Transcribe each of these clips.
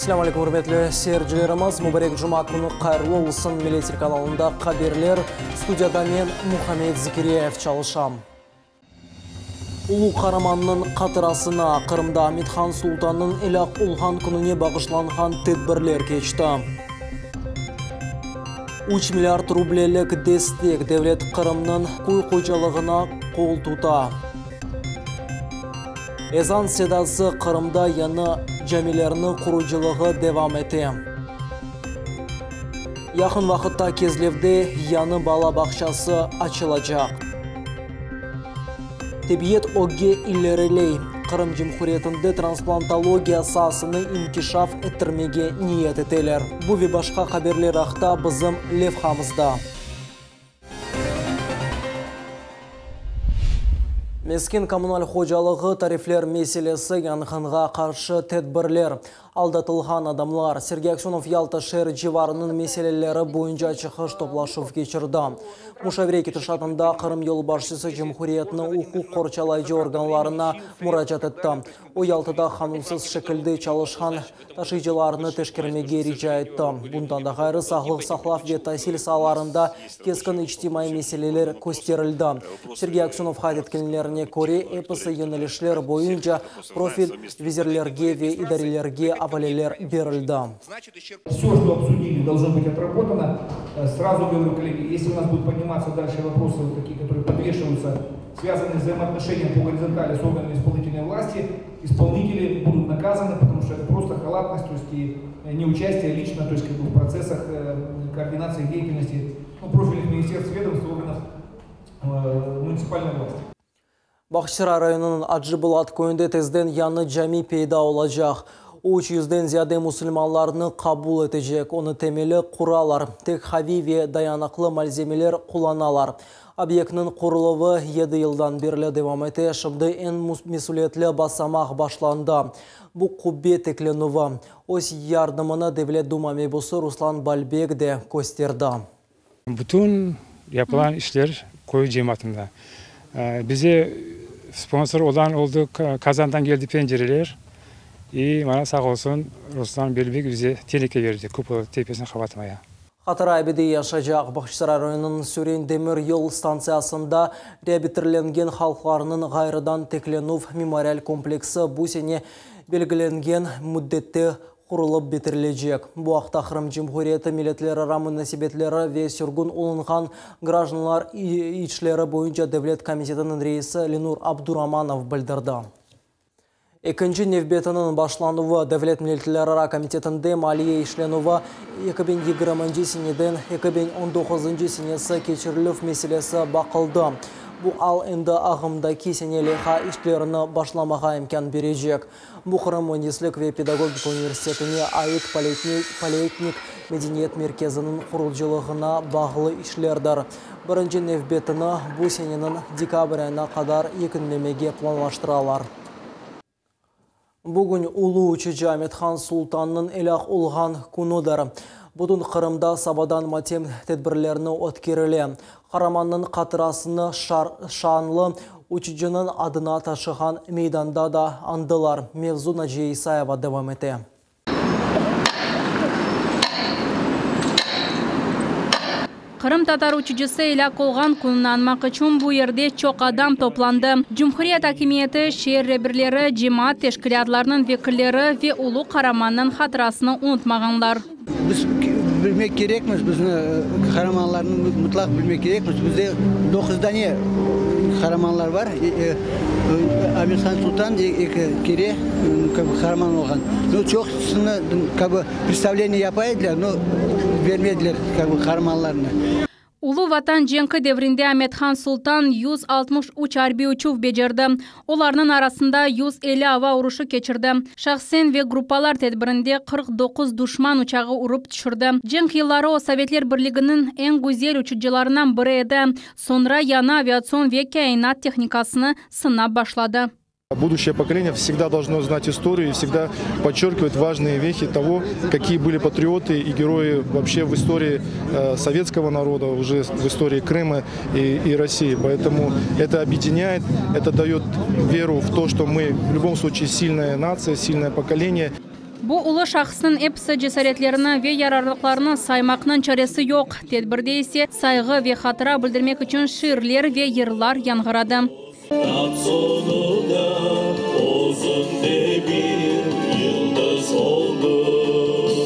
Selâm aleyküm, ürmetli seyircilerimiz! Mubarek cuma künü hayırlı olsun! Millet telekanalında haberler, studiyada men, Muhammed Zekiryayev, çalışam. Ulu qaramannıñ hatırasına Qırımda Amet-Han Sultannıñ elâk olğan kününe bağışlanğan tedbirler keçti. Üç milliard rublelik destek, devlet Qırımnıñ köy hocalığına qol tuta. Ezan sedası, Qırımda yañı camilerniñ qurucılığı devam ete. Yaqın vaqıtta Kezlevde yañı bala bağçası açılacaq. Tebiyet ögge ileriley. Qırım Cumhuriyetinde transplantologiya saasını inkişaf ettirmege niyet eteler. Bu ve başqa haberler aqta bizim levhamızda. Mesken-kommunal hocalığı, tarifler meselesi, yanğınğa qarşı tedbirler. Aldatılğan adamlar, Sergey Aksönov Yalta şeer civarınıñ meseleleri boyunca çıqış toplaşuv keçirdi. Muşavere ketişatında Qırım yolbaşçısı cumhuriyetniñ uquq qorçalayıcı organlarına muracaat etti. O, Yaltada qanunsız şekilde çalışqan taşıyıcılarnı teşkermege rica etti. Bundan da ğayrı, sağlıq saqlav ve tasil saalarında keskin içtimaiy meseleler kösterildi. Sergey Aksönov qayd etkenlerine köre, episi yönelişler boyunca Profil vezirlerge ve idarelerge avaleler berildi. Vse, что обсудили, должно быть отработано. Сразу говорю, коллеги, если у нас будут подниматься дальше вопросы, вот такие, которые подвешиваются, связанные с взаимоотношением по горизонтали с органами исполнительной власти, исполнители будут наказаны, потому что это просто халатность, то есть и неучастие лично, то есть как бы в процессах координации деятельности, ну, профильных министерств, ведомств, органов муниципальной власти. Bağçasaray rayonınıñ Acı Bulat köyünde tezden yañı cami peyda olacaq. O, üç yüzden ziyade musulmanlarnı qabul etecek. Onı temeli quralar, tek qaviy ve dayanıqlı malzemeler qullanalar. Obyektniñ quruluvı yedi yıldan berli devam ete, şimdi eñ mesülietli basamaq başlandı, bu qubbe tiklenüvi. Öz yardımını Devlet Duma mebusı Ruslan Balbek de kösterdi. Bütün yapılan işler köy cemaatında. Bize sponsor olan oldı, Kazandan keldi pencereler, i mana sağ olsun Ruslan Belbek bize teneke berdi kupol tepesini qapatmaya. Hatıra ebediy yaşaycaq. Bağçasaray rayonınıñ Süren demir yol stantsiyasında reabilitirlengen halqlarnıñ ğayrıdan tiklenüv memorial kompleksi bu sene belgilengen müddette qurulıp bitirilecek. Bu aqta Qırım Cumhuriyeti milletlerara munasebetleri ve sürgün olunğan grajdanlar işleri boyunca devlet komitetiniñ reisi Lenur Abduramanov bildirdi. Ekinci nevbetiniñ başlanuvı Devlet milletlerara komitetinde maliye işlenüvi 2020 seneden 2019 senesi keçirilüv meselesi baqıldı. Bu al endi ağımdaki sene leyha işlerini başlamağa imkân berecek. Bu Qırım müendislik ve pedagogika universitetine ait Polietnik medeniyet merkeziniñ qurucılığına bağlı işlerdir. Birinci nevbetini bu seneniñ dekabr ayına qadar yekünlemege planlaştıralar. Bugün ulu uçucı Amet-Han Sultannıñ elâk olğan künüdir. Bütün Qırımda sabadan matem tedbirlerini ötkerile. Qaramannıñ hatırasını şanlı uçucınıñ adına taşığan meydanda da añdılar. Mevzu Naciye İsayeva devam ete. Qırımtatar uçucısı elâk olğan kününi añmaq içün bu yerde çoq adam toplandı. Cumhuriyet akimiyeti, şeer reberleri, cemaat teşkilâtlarınıñ vekilleri ve ulu qaramannıñ hatırasını unutmağanlar. Biz bilmek kerekmiz, bizni qaramanlarnı mıtlaq bilmek kerekmiz. Bizde doquz dane qaramanlar bar. Amet-Han Sultan eki kere qaraman olğan. No, çoqusını kak bı predstavleniye yapa ediler, no, bermediler kak bı qaramanlarnı. Ulu Vatan cenki devrinde Amet-Han Sultan 163 arbiy uçuv becerdi. Olarnıñ arasında 150 ava uruşı keçirdi. Şahsen ve gruppalar tedbirinde 49 duşman uçağı urıp tüşürdi. Cenk yılları o Sovetler Birliginiñ eñ güzel uçucılarından biri edi. Soñra yañı aviatsion ve kâinat tehnikasını sınap başladı. Будущее поколение всегда должно знать историю и всегда подчеркивать важные вехи того, какие были патриоты и герои вообще в истории советского народа, уже в истории Крыма и, и России. Поэтому это объединяет, это дает веру в то, что мы в любом случае сильная нация, сильное поколение. Bu ulu şahısnıñ episi cesaretlerini ve yararlıqlarını saymaqnıñ çaresi yoq. Tedbirde ise sayğı ve hatıra bildirmek içün şiirler ve yırlar yañğıradı. Tap soñunda özüñ de bir yıldız oldıñ,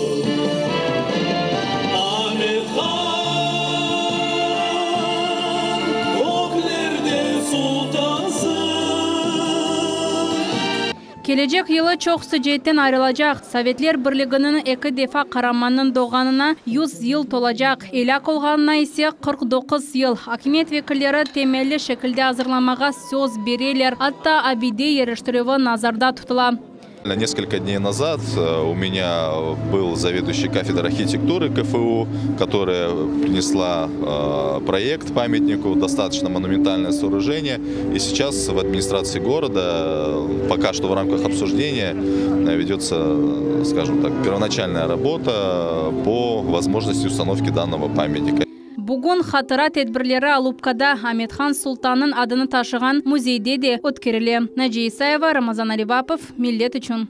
Amet han, köklerde sultansıñ. Kelecek yılı çoqusı ceetten ayrılacaq, Sovetler Birliginiñ eki defa qaramanınıñ doğğanına 100 yıl tolacaq, elâk olğanına ise 49 yıl. Akimiyet vekilleri temelli şekilde azırlamağa söz bereler, atta abide yerleştirüvi nazarda tutula. Несколько дней назад у меня был заведующий кафедрой архитектуры КФУ, которая принесла проект памятнику, достаточно монументальное сооружение. И сейчас в администрации города, пока что в рамках обсуждения, ведется, скажем так, первоначальная работа по возможности установки данного памятника. Bugün hatıra tedbirleri Alupkada Amethan Sultannıñ adını taşığan müzeyde de ötkerile. Naciye İsayeva, Ramazan Alivapov, Millet içün.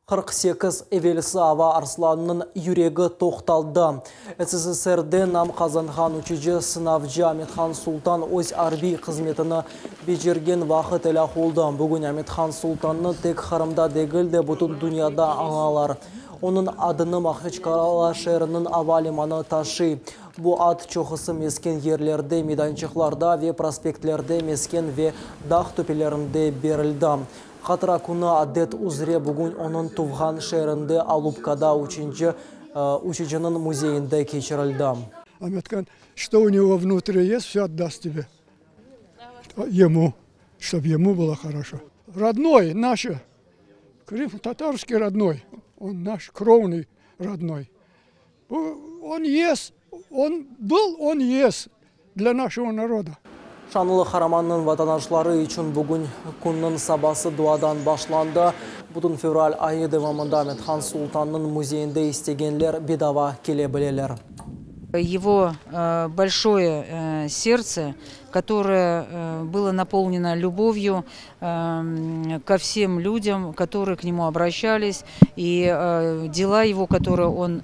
48 evelsi ava arslanınıñ yüregi toqtaldı. SSSRde nam qazanğan uçucı sınavcı Amethan Sultan öz arbiy hızmetini becergen vaqıt elâk oldı. Bugün Amethan Sultannı tek Qırımda degil de, bütün dünyada añalar. Onıñ adını Mahaçkala şeeriniñ ava limanı taşıy. Bu ad çoqusı mesken yerlerde, meydançıqlarda ve prospektlerde, mesken ve dağ töpelerinde berildi. Hatıra künü adet üzre bugün onıñ tuvğan şeerinde Alupkada üçünci uçucınıñ müzeyinde keçirildi. Amethan, что у него внутри есть, все отдаст тебе. Ему, чтобы ему было хорошо. Родной наш, Крым татарский родной, он наш кровный родной. Он есть, он был, он есть для нашего народа. Şanlı qaramannıñ vatandaşları içün bugün künniñ sabası duadan başlandı. Bütün fevral ayı devamında Amethan Sultannıñ müzeyinde istegenler bedava kele bileler. Его большое сердце, которое было наполнено любовью ко всем людям, которые к нему обращались, и дела его, которые он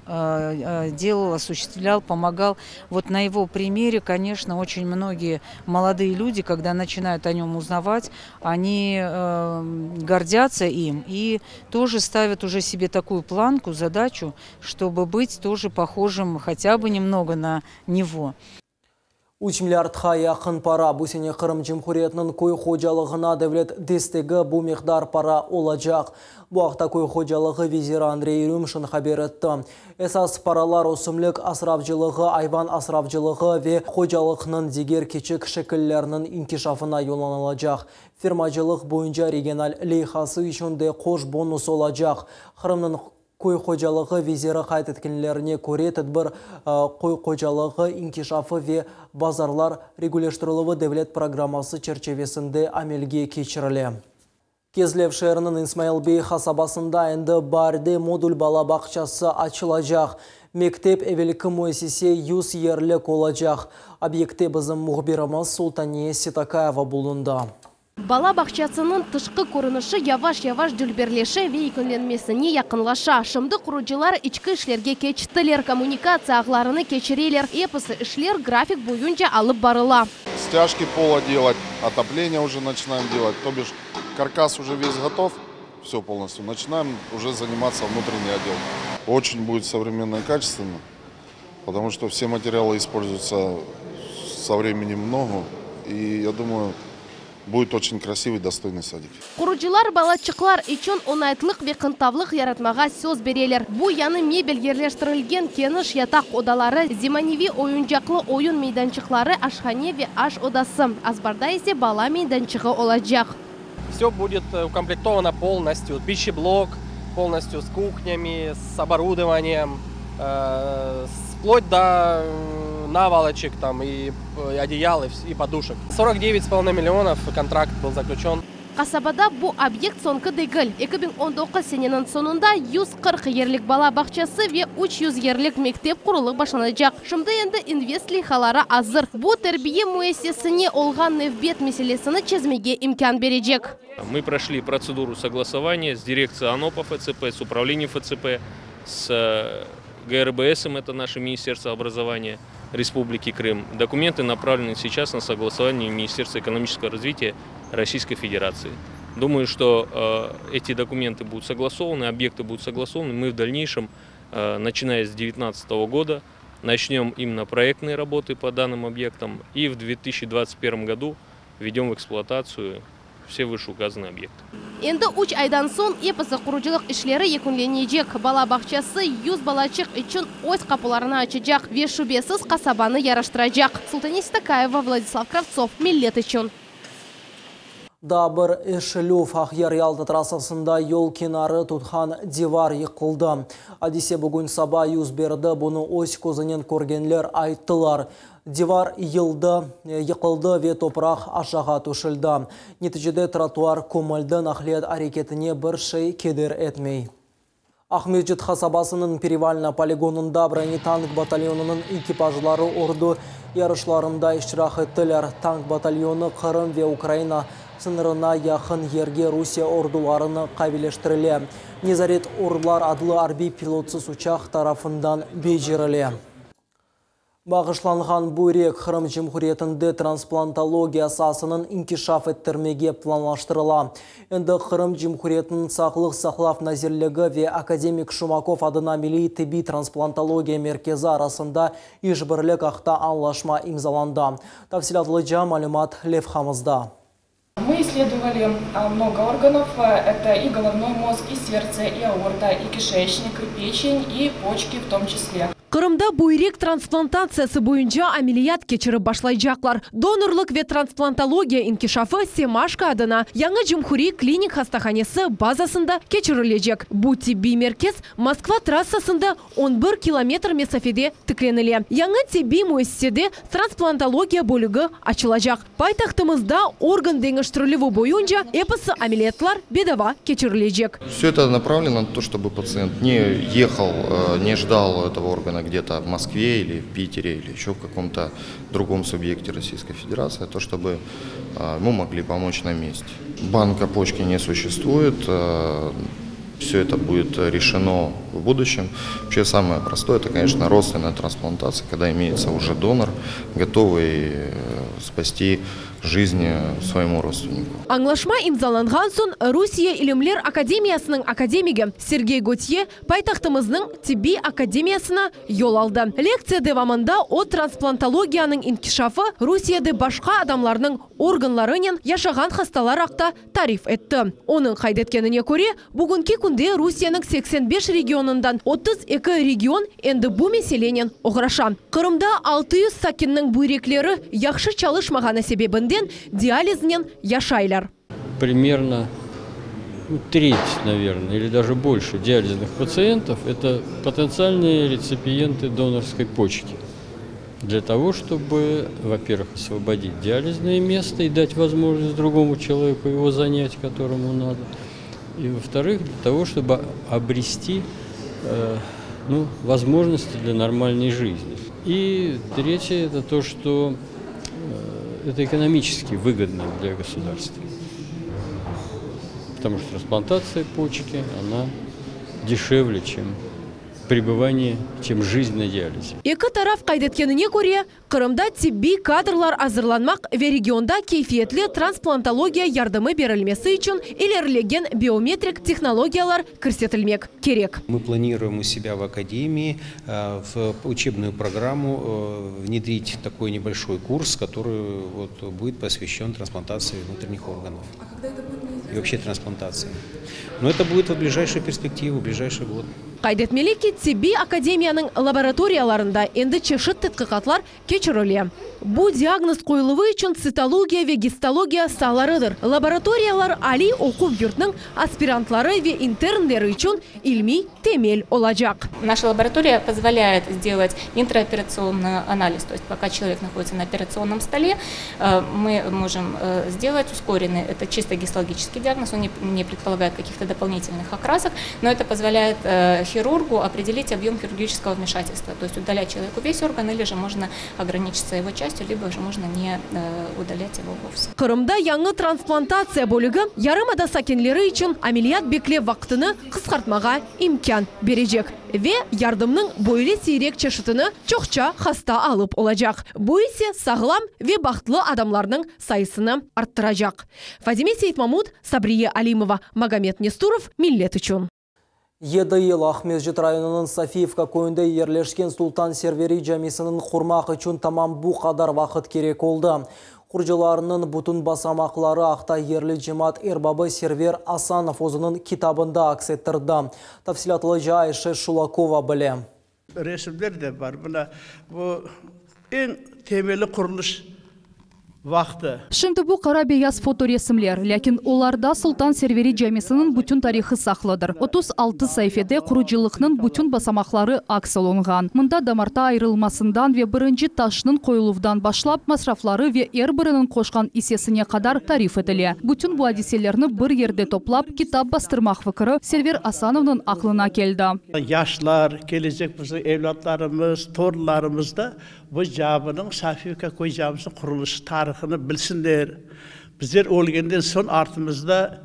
делал, осуществлял, помогал. Вот на его примере, конечно, очень многие молодые люди, когда начинают о нем узнавать, они гордятся им и тоже ставят уже себе такую планку, задачу, чтобы быть тоже похожим хотя бы немного на него. 3 milliardqa yaqın para bu sene Qırım Cumhuriyetiniñ köy hocalığına devlet destegi bu miqdar para olacaq. Bu aqta köy hocalığı veziri Andrey Rümşin haber etti. Esas paralar ösümlik asravcılığı, ayvan asravcılığı ve hocalıqnıñ diger kiçik şekilleriniñ inkişafına yollanılacaq. Fermacılıq boyunca regional leyhası içün de qoş bonus olacaq. Qırımnıñ köy hocalığı veziri qayd etkenlerine köre tedbir köy hocalığı inkişafı ve bazarlar regulleştirilüvi devlet programması çerçivesinde amelge keçirile. Kezlev şeeriniñ İsmail Bey qasabasında endi baarde modul bala bağçası açılacaq. Mektep evelki müessise 100 yerlik olacaq. Obyektte bizim mühbirimiz Sultaniye Sitakayeva bulundı. Bala bağçasınıñ tışqı körünişi yavaş-yavaş dülberleşe ve yekünlenmesine yaqınlaşa. Şimdi qurucılar içki işlerge keçtiler, kommunikatsiya ağlarını keçireler. Episi işler grafik boyunca alıp barıla. Стяжки пола делать, отопление уже начинаем делать. То бишь каркас уже весь готов, все полностью. Начинаем уже заниматься внутренней отделкой. Очень будет современно и качественно, потому что все материалы используются со временем много. И я думаю, будет очень красивый, достойный садик. Qurucılar balaçıqlar içün oñaytlıq ve qıntavlıq yaratmağa söz bereler. Bu yañı mebel yerleştirilgen keniş yataq odaları, zemaneviy oyuncaqlı oyun meydançıqları, aşhane ve aş odası. Azbarda ise bala meydançığı olacaq. Все будет укомплектовано полностью. Пищеблок полностью с кухнями, с оборудованием, вплоть до наволочек там и одеял, и подушек. 49,5 миллионов контракт был заключен. Qasabada bu obyekt soñki degil. 2019 seneniñ soñunda 140 yerlik bala bağçası ve 300 yerlik mektep qurulıp başlanacaq. Şimdi endi invest leyhaları azır. Bu, terbiye müessisesine olğan nevbet meselesini çezmege imkân berecek. Мы прошли процедуру согласования с дирекцией АНО по ФЦП, с управлением ФЦП, с ГРБСом, это наше Министерство образования Республики Крым. Документы направлены сейчас на согласование Министерства экономического развития Российской Федерации. Думаю, что эти документы будут согласованы, объекты будут согласованы. Мы в дальнейшем, начиная с 2019 года, начнем именно проектные работы по данным объектам и в 2021 году введем в эксплуатацию все вышеуказанные объекты. Endi 3 aydan soñ episi qurucılıq işleri yekünlenecek. Bala bağçası 100 balaçıq içün öz qapılarını açacaq ve şübesiz qasabanı yaraştıracaq. Sultaniye Stakayeva, Vladislav Kravtsov, Millet içün. Daa bir eşilüv Aqyar Yalta trassasında yol kenarı tutqan divar yıqıldı. Adise bugün saba yüz berdi, bunı öz közünen körgenler ayttılar. Divar yıldı, yıqıldı ve topraq aşağı tüşüldi. Neticede trotuar kömüldi, naqliyat areketine bir şey keder etmey. Aqmescit qasabasınıñ Perevalnoye poligonında bronetrank batalyonınıñ ekipajları ordu yarışlarında iştirak ettiler. Tank batalyonı Qırım ve Ukraina sıñırına yaqın yerge Rusiye ordularını qaviyleştirile. Nezaret Orlar adlı arbiy pilotsız uçaq tarafından becerile. Bağışlanğan büyrek Qırım Cumhuriyetinde transplantologiya saasınıñ inkişaf ettirmege planlaştırıla. Endi Qırım Cumhuriyetiniñ Sağlıq saqlav nazirligi ve akademik Şumakov adına Milliy tibbiy transplantologiya merkezi arasında işbirlik aqta añlaşma imzalandı. Tafsilâtlıca malümat levhamızda. Мы исследовали много органов. Это и головной мозг, и сердце, и аорта, и кишечник, и печень, и почки в том числе. Qırımda büyrek transplantaciyası boyunca ameliyat keçirip başlaycaqlar. Donorlıq ve transplantologiya inkişafı Semaşko adına yañı Cumhuriy klinik hastahanesi bazasında keçirilecek. Bu tibbiy merkez Moskva trassasında 11 kilometr mesafede tiklenile. Yañı tibbiy müessisede transplantologiya bölügi açılacaq. Paytahtımızda organ deñiştirilüvi boyunca episi ameliyatlar bedava keçirilecek. Все это направлено на то, чтобы пациент не ехал, не ждал этого органа где-то в Москве или в Питере или еще в каком-то другом субъекте Российской Федерации, а то, чтобы ему могли помочь на месте. Банка почки не существует, все это будет решено в будущем. Вообще самое простое, это, конечно, родственная трансплантация, когда имеется уже донор, готовый спасти жизнь своему родственнику. Añlaşma imzalanğan soñ Rusiye İlimler Akademiyasınıñ akademigi Sergey Götye paytahtımıznıñ tibbiy akademiyasına yol aldı. Lektsiya devamında o transplantologiyanıñ inkişafı Rusiyede başqa adamlarnıñ organlarınen yaşağan hastalar aqta tarif etti. Onıñ qayd etkenine köre, bugünki künde Rusiyeniñ 85 regionından 32 region endi bu meselenen oğraşa. Qırımda 600 sakinniñ büyrekleri yahşı çalışmağanı sebebinden dializnen yaşaylar. Примерно ну, треть, наверное, или даже больше диализных пациентов – это потенциальные реципиенты донорской почки. Для того, чтобы, во-первых, освободить диализное место и дать возможность другому человеку его занять, которому надо. И, во-вторых, для того, чтобы обрести э, ну, возможности для нормальной жизни. И третье – это то, что э, это экономически выгодно для государства. Потому что трансплантация почки, она дешевле, чем пребывание, чем жизнь на диализе. Eki taraf qayd etkenine köre, Qırımda tibbiy kadrlar azırlanmaq ve regionda keyfiyetli transplantologiya yardımı berilmesi içün ilerilegen biometrik tehnologiyalar kirsetilmek kerek. Мы планируем у себя в академии э, в учебную программу э, внедрить такой небольшой курс, который вот будет посвящен трансплантации внутренних органов. А когда это будет? И вообще трансплантации. Но это будет в ближайшей перспективе, в ближайший год. Qayd etmeli ki, Tibbiy akademiyanıñ laboratoriyalarında endi çeşit tedqiqatlar keçirile. Bu, diagnoz qoyuluvı içün tsitologiya ve gistologiya saalarıdır. Laboratoriyalar aliy oquv yurtnıñ aspirantları ve internleri içün ilmiy temel olacaq. Naşa laboratoriya pozvolâet sdelat intraoperatsionnyy analiz, to est poka çelovek nahoditsâ na operatsionnım stole, mı mojım sdelat uskorennıy, eto çisto gistologiçeskiy diagnoz, on ne predpolagayet kakih-to dopolnitelnıh okrasok, no eto pozvolâet hirurgu opredelit obyom hirurgiçeskogo vmeşatelstva, to est udalât çeloveku ves organ ili je mojno ograniçitsâ ego çastyu, libo je mojno ne udalât ego vovse. Qırımda yañı transplantatsiya bölügi yarımada sakinleri içün ameliyat beklev vaqtını qısqartmağa imkân berecek ve yardımnıñ böyle siyrek çeşitini çoqça hasta alıp olacaq, bu ise sağlam ve bahtlı adamlarnıñ sayısını arttıracaq. Fadime Seytmamut, Sabriye Alimova, Magomed Nesturov, Millet içün. Yedi yıl Aqmescit rayonınıñ Sofiyevka köyünde yerleşken Sultan Serveriy camisiniñ qurmaq içün tamam bu qadar vaqıt kerek oldı. Qurucılarnıñ bütün basamaqları aqta yerli cemaat erbabı Server Asanov özüniñ kitabında aks ettirdi. Tafsilâtlıca Ayşe Şulakova bile. Resimler de bar. Mına bu eñ temeli qurulış vaqtı. Şimdi bu qara-beyaz fotoresimler, lâkin olarda Sultan Serveri camisiniñ bütün tarihı saqlıdır. 36 saifede qurucılıqnıñ bütün basamaqları aks olunğan. Mında damarta ayırılmasından ve birinci taşnıñ qoyuluvdan başlap, masrafları ve er biriniñ qoşqan issesine qadar tarif etile. Bütün bu adiselerni bir yerde toplap, kitap bastırmaq fikri Server Asanovnıñ aqlına keldi. Yaşlar, kelecek bizim evlâtlarımız, torunlarımız da bu caminiñ, Sofiyevka köy camisiniñ qurulışı tarihını bilsinler. Bizler ölgenden soñ artımızda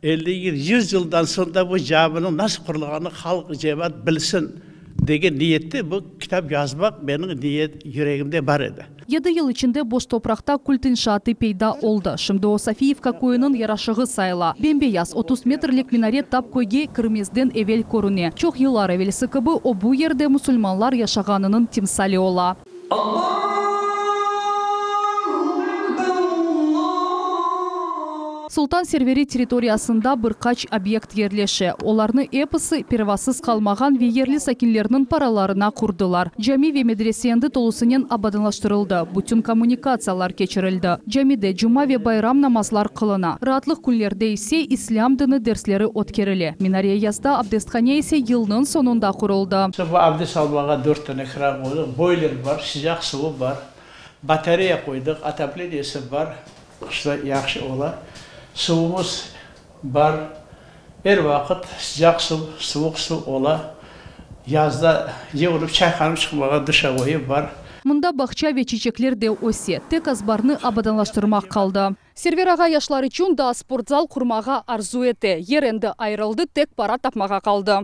50 yıl, 100 yıldan soñ da bu caminiñ nasıl qurulğanını halq, cemaat bilsin degen niyette bu kitap yazmaq menim niyet, yüregimde bar edi. Yedi yıl içinde boş topraqta kult inşaatı peyda oldı. Şimdi o Sofiyevka köyüniñ yaraşığı sayıla. Bem-beyaz, 30 metrlik minare tap köyge kirmezden evel körüne. Çoq yıllar evelsi kibi o bu yerde musulmanlar yaşağanınıñ timsali ola. Sultan Serveri territoriyasında bir qaç obyekt yerleşe. Olarnı episi pervasız qalmağan ve yerli sakinlerniñ paralarına qurdılar. Cami ve medrese endi tolusınen abadanlaştırıldı, bütün kommunikatsiyalar keçirildi. Camide cuma ve bayram namazlar qılına, raatlıq künlerde ise islâm dini dersleri ötkerile. Minare yazda, abdesthane ise yılnıñ soñunda quruldı. Bu abdest almağa dört dane kran qoydıq, boyler bar, sıcaq suvu bar, batareya qoydıq, otopleniyesi bar. Qışta yahşı ola. Suvumız bar. Er vaqıt sıcaq suv, suvuq suv ola. Yazda yığılıp çayhanıp çıqmağa duşevoyı bar. Mında bağça ve çiçekler de öse. Tek azbarnı abadanlaştırmaq qaldı. Server ağa yaşlar içün daa sportzal qurmağa arzu ete. Yer endi ayırıldı, tek para tapmağa qaldı.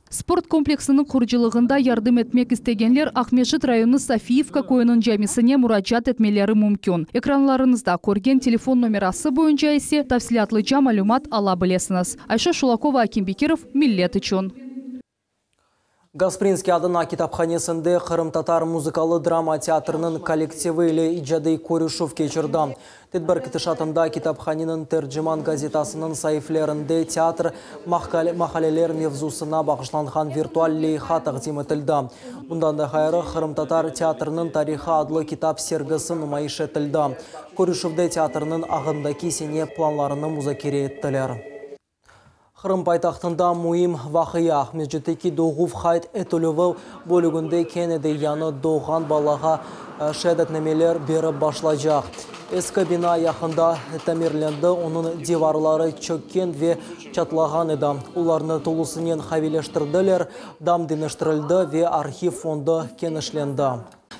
Sport kompleksiniñ qurucılığında yardım etmek istegenler Aqmescit rayonı Sofiyevka köyüniñ camisine muracaat etmeleri mümkün. Ekranlarıñızda körgen telefon nomerası boyunca ise tafsilâtlıca malümat ala bilesiñiz. Ayşe Şulakova, Akim Bekirov, Millet içün. Gasprinskiy adına kitaphanesinde Qırımtatar muzıkalı drama teatriniñ kollektivi ile icadiy körüşüv keçirdi. Tedbir ketişatında kitaphaneniñ Terciman gazetasınıñ saiflerinde teatr maqaleler mevzusına bağışlanğan virtual leyha taqdim etildi. Bundan da ğayrı, Qırımtatar teatriniñ tarihı adlı kitap sergisi numayış etildi. Körüşüvde teatrniñ ağımdaki sene planlarını muzakere ettiler. Qırım paytahtında müim vaqia, Aqmescitteki doğuv qayd etilüvi bölüginde kene de yañı doğğan balağa şeadetnameler berip başlaycaq. Eski bina yaqında tamirlendi, onıñ divarları çökken ve çatlağan edi. Olarnı tolusınen qaviyleştirdiler, dam deñiştirildi ve arhiv fondu kenişlendi.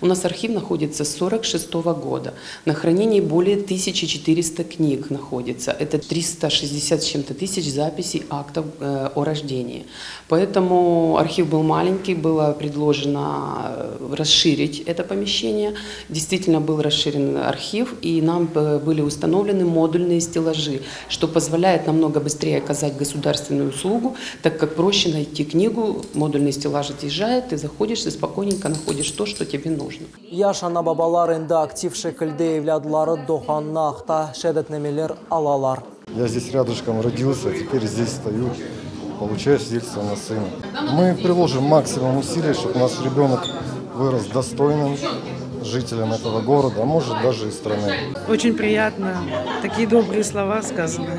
У нас архив находится с 46 года. На хранении более 1400 книг находится. Это 360 с чем-то тысяч записей актов э, о рождении. Поэтому архив был маленький, было предложено э, расширить это помещение. Действительно был расширен архив, и нам э, были установлены модульные стеллажи, что позволяет намного быстрее оказать государственную услугу, так как проще найти книгу, модульный стеллаж отъезжает, ты заходишь и спокойненько находишь то, что тебе нужно. Yaş ana-babalar endi aktiv şekilde evlâdları doğğanı aqta şeadetnameler alalar. Я здесь рядышком родился, теперь здесь стою. Получаю свидетельство на сына. Мы приложим максимум усилий, чтобы наш ребенок вырос достойным жителем этого города, а может даже и страны. Очень приятно. Такие добрые слова сказаны.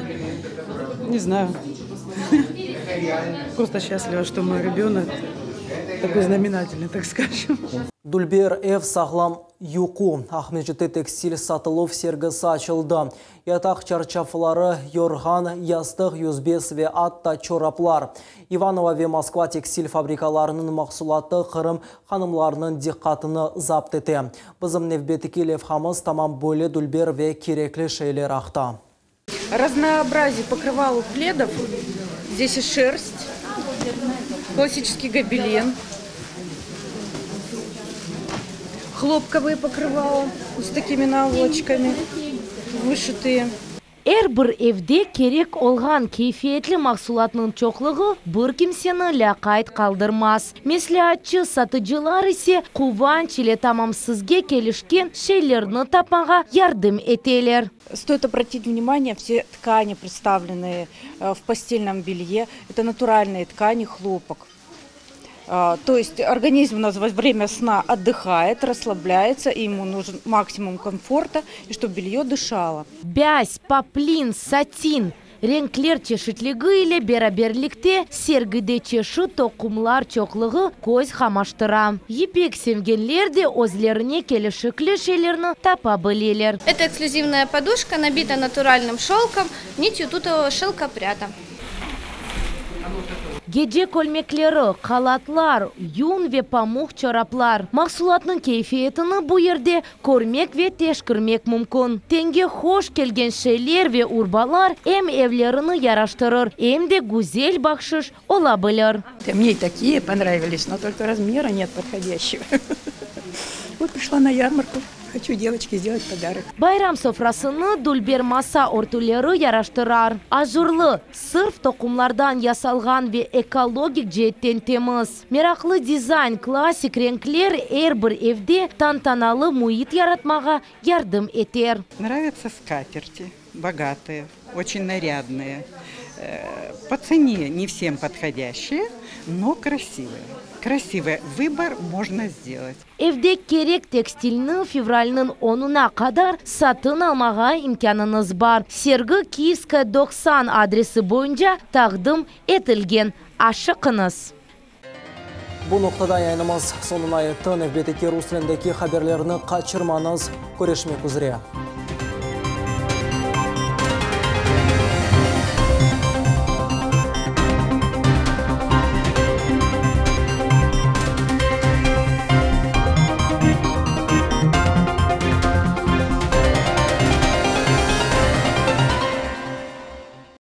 Не знаю. Просто счастлива, что мой ребенок такой знаменательный, так скажем. Dülber ev, sağlam yuqu. Aqmescitte tekstil satıluv sergisi açıldı. Yataq çarşafları, yorğan, yastıq, yüzbez ve atta çoraplar. İvanovo ve Moskva tekstil fabrikalarınıñ mahsulatı Qırım hanımlarınıñ diqqatını zapt ete. Bizim nevbetteki levhamız tamam böyle dülber ve kerekli şeyler aqta. Разнообразие покрывал пледов. Здесь и шерсть, классический гобелен, хлопковые покрывала с такими наволочками вышитые. Er bir evde kerek olğan keyfiyetli mahsulatnıñ çoqluğı bir kimseni lâqayt qaldırmaz. Mesleatçı satıcılar ise quvanç ile tamam sizge kelişken şeylerni tapmağa yardım eteler. Стоит обратить внимание, все ткани, представленные в постельном белье, это натуральные ткани, хлопок. То есть организм у нас во время сна отдыхает, расслабляется, и ему нужен максимум комфорта, и чтобы белье дышало. Bâz, poplin, satin, renkler çeşitligi ile beraberlikte sergide çeşit toqumlar çoqluğı köz qamaştıra. Yipek sevgenler de özlerine kelişikli şeylerni tapa bileler. Это эксклюзивная подушка, набита натуральным шелком, нитью тутового шелкопряда. Gece kölmekleri, halatlar, yün ve pamuq çoraplar. Mahsulatnıñ keyfiyetini bu yerde körmek ve teşkermek mümkün. Tenge hoş kelgen şeyler ve urbalar em evlerni yaraştırır, em de güzel bahşış ola bilir. Мне и такие понравились, но только размера нет подходящего. Вот пришла на ярмарку, хочу девочке сделать подарок. Bayram sofrasını dülber masa örtüleri yaraştırar. Ajurlı, sırf toqumlardan yasalğan ve ekologik ceetten temiz. Meraqlı dizayn, klassik renkler er bir evde tantanalı müit yaratmağa yardım eter. Нравятся скатерти, богатые, очень нарядные. По цене не всем подходящие, но красивые. Красивые. Выбор можно сделать. Evde kerek tekstilni fevralniñ onuna qadar satın almağa imkânıñız bar. Sergi Kiyevskaya 90 adresi boyunca taqdim etilgen. Aşıqıñız! Bu noqtada yayınımız soñuna yetti. Nevbetteki rus tilindeki haberlerni qaçırmañız. Körüşmek üzre.